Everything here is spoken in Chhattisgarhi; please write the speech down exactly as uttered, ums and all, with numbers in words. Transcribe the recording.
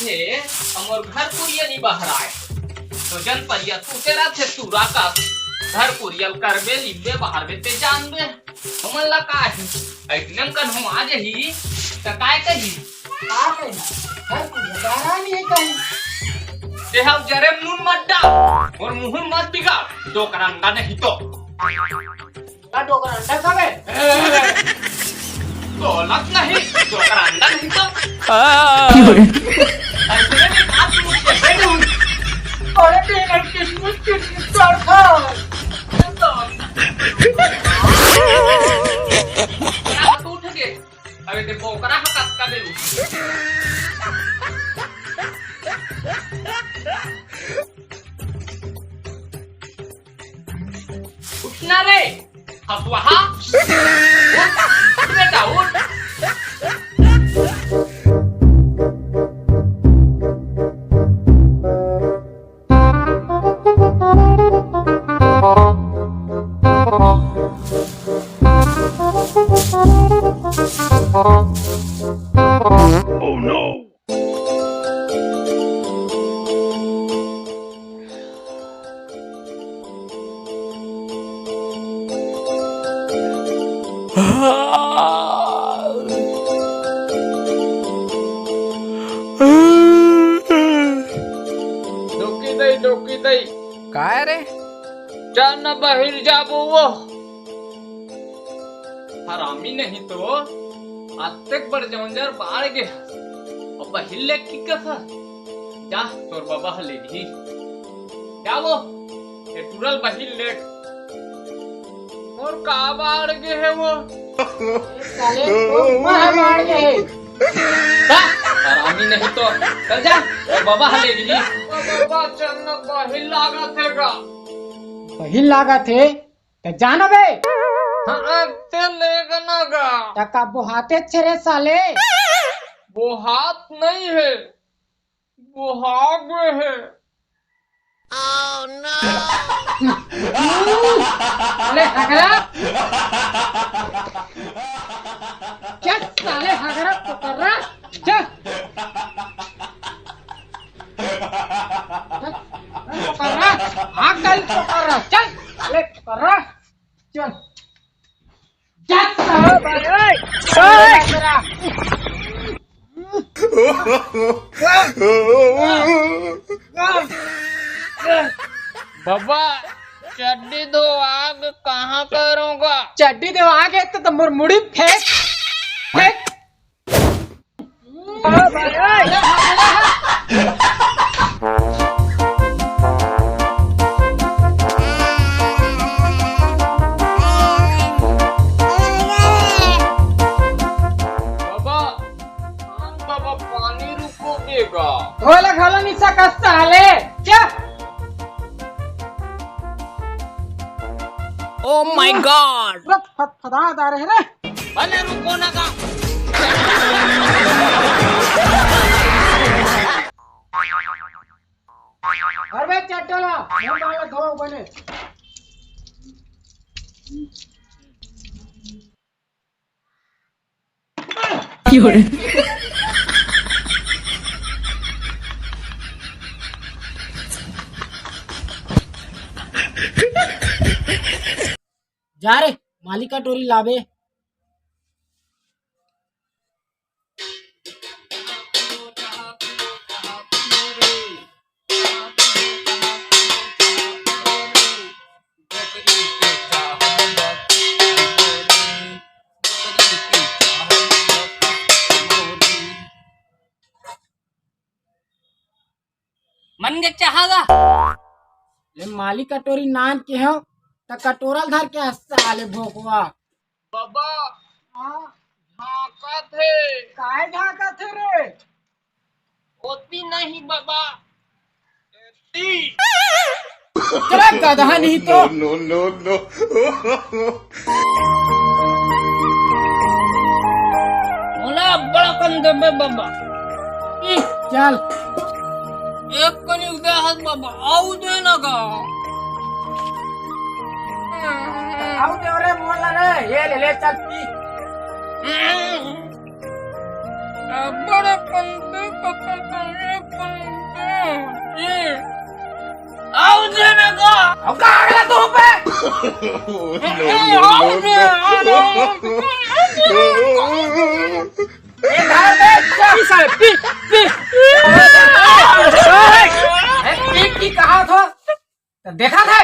हे, हमर घर कुरिया नी बहराय। तो जन परिया तू तेरा थे तू राका। घर कुरिया ल करबे, लिबे, बहारबे ते जानबे। हमन ला का हे? अइतने म कन हम आ जही, त काय कही? का कही? घर कुरिया बहरा नी हे कही। ते ह जरे नून मत डाल, अउ मुंह मत बिगाड़, डोकरा अंडा नहीं तो। का डोकरा अंडा खाबे? ए, गलत नहीं, डोकरा अंडा नहीं तो। अइसने में बात मुझे दे दूं। अरे, तेरा किसमिस, किसमिस चार खा। क्या तू उठ के? अरे, ते बोकरा ह कतका दे। उठना रे, हसुआहा। उठ, उठ बेटा, उठ। Oh no! डोकी दई, डोकी दई। काय रे? चल न बहिर जाबो वो। हरामी नहीं तो अतेक बड़ जौंजर बाढ़ गे हस। अब बहिर ले की कथा? जा, तोर बाबा ह ले लिही। जाबो, ए टूरल बहिर ले। मोर का बाढ़ गे हे वो? साले, तो ऊपर ह बाढ़ गे हे। जा, हरामी नहीं तो। चल जा, तोर बाबा ह ले लिही। बाबा, चल न बहिर लागत हे गा। बहिर लागत हे? त जाना बे। हाँ, अब ते लेगा ना गा। त का बोहाते छे रे साले? बोहात नहीं हे, बोहा गे हे। साले हगरा। क्या साले हगरा पकड़ रहा? क्या? पकड़ रहा? हाँ, कल पकड़ रहा। चल, साले पकड़ रहा। चल। जा साले भाई, ओए। ओए। बाबा, चड्डी धोआ गे, कहाँ करोगा? चड्डी धोआ गे तो, तो मुड़-, मुड़ी फेंक, फेंक। बाबा, बाबा, पानी रुको देगा। ओला घलो निशा का साले, क्या? Oh my God! पूरा फटफटा जा रहे हैं रे। भले रुको ना का। अरे चट्टोला, हम बाला धो बने। जा रे, मालिक का टोरी लाबे। मन के चाहा गा। ले मालिक कटोरी नान के हो, त कटोरा ल धर के हंसता ले भोकवा। बाबा, हाँ? झांकत हे। काय झांकत हे रे? ओती नहीं बाबा, एती। तेरा गधा नहीं तो। No, no, no, no। मोला बड़ा कन देबे बाबा। चल। एक कनी उदय हाथ बाबा, आऊ दे ना गा। आऊ दे रे मोला रे, ये ले ले चल पी। बड़े पंते पकड़ कर ये पंते। आओ जे ना का। अब का अगला तो पे। आओ जे, आओ जे। ए, धार दे, जा। पी साले, पी, पी। ए, पी, पी कहा था? तो देखा था?